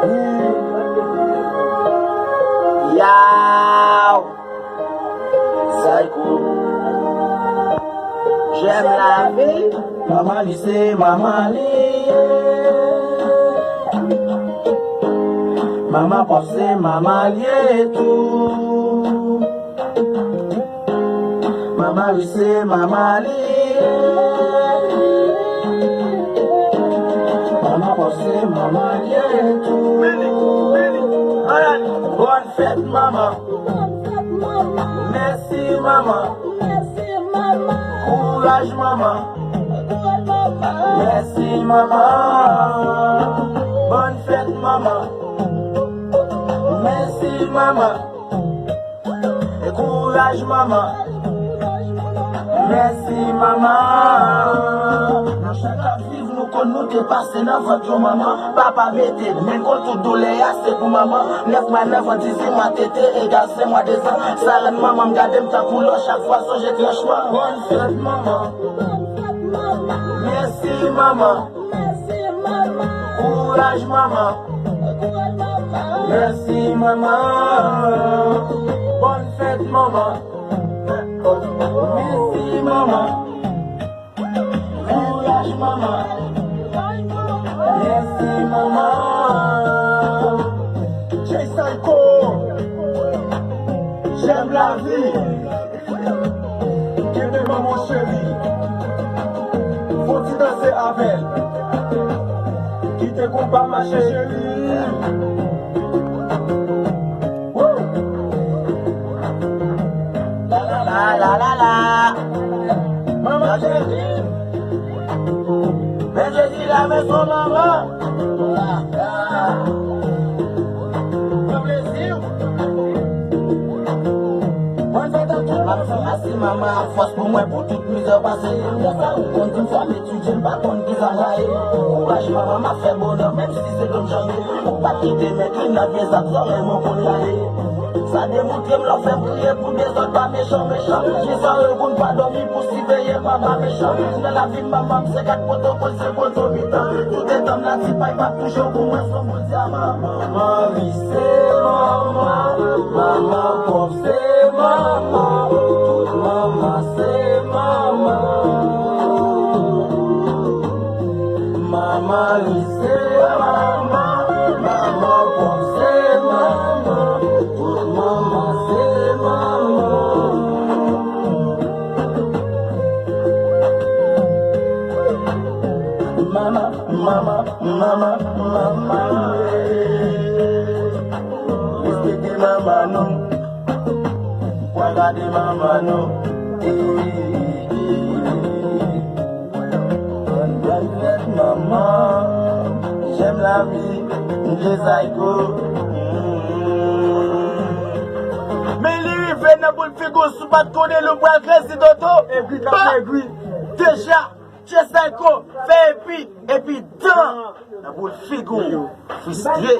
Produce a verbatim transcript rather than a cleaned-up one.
Yow! Psycho. J'aime la vie. Manman li se manman li ye. Manman pòv se manman li ye tou. Manman ri se manman li ye. Manman pòv se manman li ye tou. Bèl fèt manman. Mèsi manman. Kouraj manman. Mèsi manman. Bòn fèt manman. Mèsi manman. E kouraj manman. Mèsi manman. Nou chak ap viv, nou konn nou te pase nan vant yon manman. Papa mete men kont tout doulè a se pou manman. Nèf mwa nan vant, dizuit mwa tete egal senk mwa dezan. Sa rann manman m gade m tankou lò chak fwa sonje tranchman. Bòn fèt manman. Mèsi manman. Kouraj manman. Mèsi manman. Bòn fèt manman. Mèsi manman. Kouraj manman. Mèsi manman. Jay Psycho. J'aime la vie. Kenbe manman cheri. Fò ti danse avè l. Kite konpa mache cheri. Woo! La la la la la la. Manman cheri. Men Jezi la men son manman. Pran plezi w. Mwen fè tan tou. M ap fè mèsi manman ak fòs pou mwen pou tout mizè w pase. Lè sa ou konn di m fò m etidye, m pa konn kisa m rayi. Kouraj manman, m ap fè bonè menm si se dlo m jan ye. Ou pa t kite m enkli nan vye zak zòrèy mwen konn rale. Sa demontre m lè w fè m kriye pou dezòd pa mechan mechan. Jis an reponn pa dòmi pou siveye manman mechan. Nan lavi m manman m se gad pwotokòl se pwoto mitan. Toutetan m la ti pay pa touche w pou mwen son bon dyaman. Manman ri se manman, manman pòv se manman, tout manman se manman. Manman ri se manman, manman pòv se manman, tout manman se manman. Manman, manman, manman, manman. Respekte manman nou. Pran gade manman nou. Bòn, bòn fèt manman. J'aime la vie. Jay Psycho. Men li rive nan boul figi w, si w pa t konnen li w pral krezi dodo. Egri k ap egri. Deja, Jay Psycho fè epi, epi dan nan boul figi w. Fristre.